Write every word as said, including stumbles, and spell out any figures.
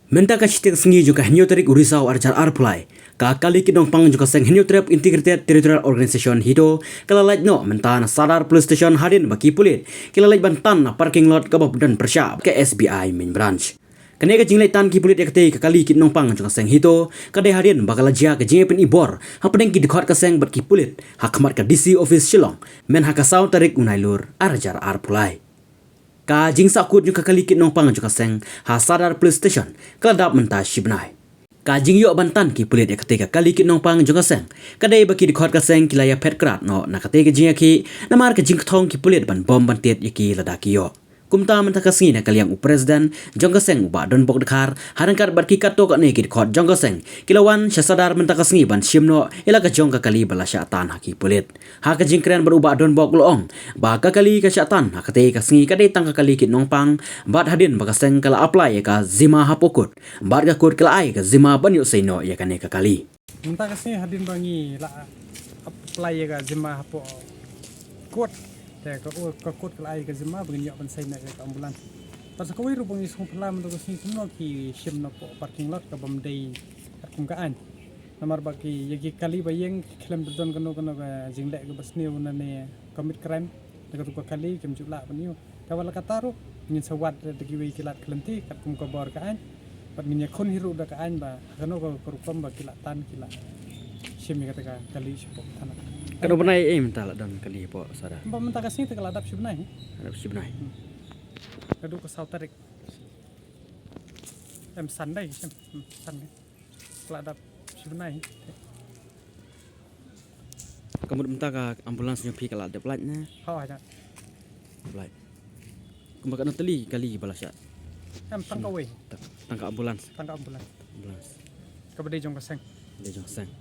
Mynta ka shiteng sngi jong ka hynñiew tarik u Risaw arhajar arphew lai, ka kali kit nongpang jong ka seng Hynñiewtrep Integrated Territorial Organization HITO ka la lait noh mynta na Sadar Police Station hadien ba ki pulit ki la leit ban tan na parking lot kaba don pyrshah ka S B I Main Branch. Kane ka jingleit tan ki pulit ïa katei ka kali kit nongpang jong ka seng HITO ka dei hadien ba ka la jia ka jingïapyni bor hapdeng ki dkhot ka seng bad ki pulit ha khmat ka D C office Shillong, myn ha ka saw tarik u Nailur arhajar arphew lai. Ka jingsahkut jong ka kali kit nongpang jong ka seng ha Sadar Police Station ka la dap mynta shi bnai. Ka jingïoh ban tan ki pulit ïa katei ka kali kit nongpang jong ka seng ka dei ba ki dkhot ka seng ki la ïaphet krad noh na katei ka jingïakhih, namar ka jingkthong ki pulit ban bom ban tied ïa ki lada ki ïoh. Kumta mynta ka sngi na ka liang u President jong ka seng u Bah Donbok Dkhar, ha ryngkat bad ki katto katne ki dkhot jong ka seng, ki la wan sha Sadar mynta ka sngi ban shim noh ïa la ka jong ka kali ba la shah tan ha ki pulit. Ha ka jingkren bad u Bah Donbok u la ong ba ka kali ka shah tan ha katei ka sngi ka dei tang ka kali kit nongpang, bad hadien ba ka seng ka la apply ïa ka zimma hapoh kut, bad ka kut ka la ai ka zimma ban ïoh sei noh ïa kane ka kali. Mynta ka sngi hadien ba ngi la apply ïa ka zimma hapoh kut, te ka, ka kut ka la ai ka zimma ba ngin ïoh ban sei noh ïa ka ambulance. Bad sa kawei ruh ba ngi sngewphylla mynta ka sngi kumno ki shim noh hapoh parking lot, ka bym dei katkum ka aiñ. Namar ba ki, ïa ki kali ba ïeng ki khlem da don kano kano ka jingleh kaba sniew ne commit crime, da katu ka kali kim ju lah ban ïoh. Te wat la katta ruh ngin sa wad da kiwei ki lad ki lynti katkum ka bor ka aiñ, bad ngin ïakhun hi ruh da ka aiñ ba ha kano ka rukom ba ki la tan, ki la shim ïa kata ka kali shapoh thana. Katno bnai mynta la don kali hapoh Sadar? Ba mynta ka sngi te ka la dap shi bnai. Dap shi bnai. Hmm. Naduh ka saw tarik. Em, Sunday, em, hmm, Sunday. Ka la dap shi bnai. Ka mut mynta ka ambulance jong phi ka la dep lait ne? Haw, hajan. Lait. Kumba katno tylli kali ba la shah? Em, tang kawei. Tang, tang ka ambulance. Tang ka ambulance. Ambulance. Kaba dei jong ka seng. Dei jong ka seng.